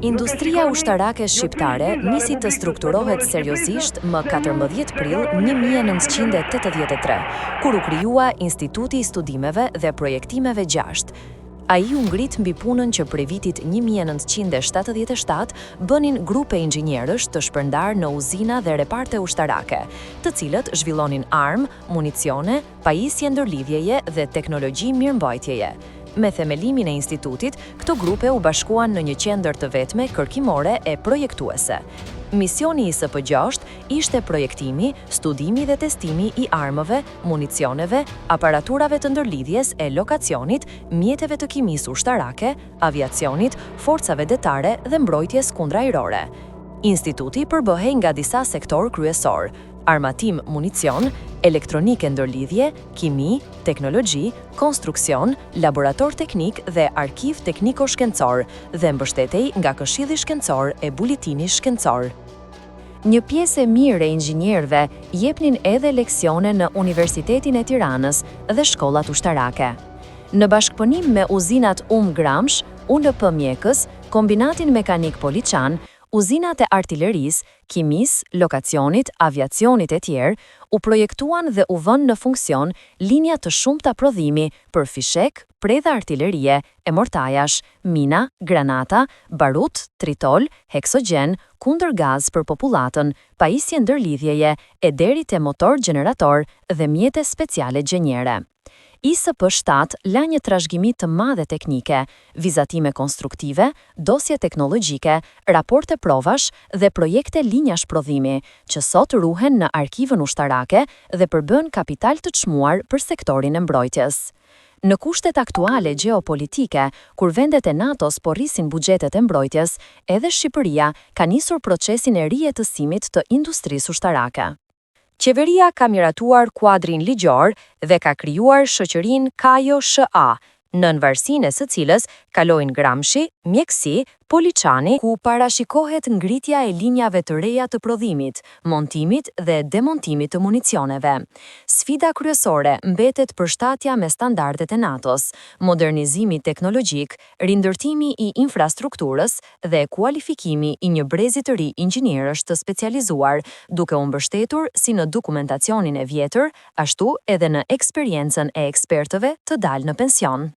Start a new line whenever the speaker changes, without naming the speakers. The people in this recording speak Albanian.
Industria ushtarake shqiptare nisi të strukturohet seriozisht më 14 prill 1983, kur u krijua Instituti i Studimeve dhe Projektimeve 6. Ai u ngrit mbi punën që prej vitit 1977 bënin grupe inxhinierësh të shpërndarë në uzina dhe reparte ushtarake, të cilët zhvillonin armë, municione, pajisje ndërlidhjeje dhe teknologji mirëmbajtjeje. Me themelimin e institutit, këto grupe u bashkuan në një qendër të vetme kërkimore e projektuese. Misioni i ISP 6 ishte projektimi, studimi dhe testimi i armëve, municioneve, aparaturave të ndërlidhjes e lokacionit, mjeteve të kimisë ushtarake, aviacionit, forcave detare dhe mbrojtjes kundrajrore. Instituti përbëhej nga disa sektorë kryesorë: armatim municion, elektronikë e ndërlidhje, kimi, teknologji, konstruksion, laborator teknik dhe arkiv tekniko-shkencor dhe mbështetej nga Këshilli Shkencor e Buletini Shkencor. Një pjesë e mirë e inxhinierëve jepnin edhe leksione në Universitetin e Tiranës dhe shkollat ushtarake. Në bashkëpunim me uzinat UM Gramsh, ULP Mjekës, Kombinatin Mekanik Poliçan, uzinat e artilerisë, kimisë, lokacionit, aviacionit e tjerë, u projektuan dhe u vënë në funksion linja të shumta prodhimi për fishekë, predha artilerie e mortajash, mina, granata, barut, tritol, heksogjen, kundërgaz për popullatën, pajisje ndërlidhjeje e deri te motor gjenerator dhe mjete speciale xhenjere. ISP 7 la një trashëgimi të madhe teknike, vizatime konstruktive, dosje teknologjike, raporte provash dhe projekte linjash prodhimi, që sot ruhen në arkivën ushtarake dhe përbën kapital të çmuar për sektorin e mbrojtjes. Në kushtet aktuale gjeopolitike, kur vendet e NATO-s po rrisin buxhetet e mbrojtjes, edhe Shqipëria ka nisur procesin e rijetësimit të industrisë ushtarake. Qeveria ka miratuar kuadrin ligjor dhe ka krijuar shoqërinë Kajo SHA, nën varësinë e së cilës kalojnë Gramshi, Mjekësi, Poliçani, ku parashikohet ngritja e linjave të reja të prodhimit, montimit dhe demontimit të municioneve. Sfida kryesore mbetet përshtatja me standardet e NATO-s, modernizimi teknologjik, rindërtimi i infrastrukturës dhe kualifikimi i një brezi të ri inxhinierësh të specializuar, duke u mbështetur si në dokumentacionin e vjetër, ashtu edhe në eksperiencën e ekspertëve të dalë në pension.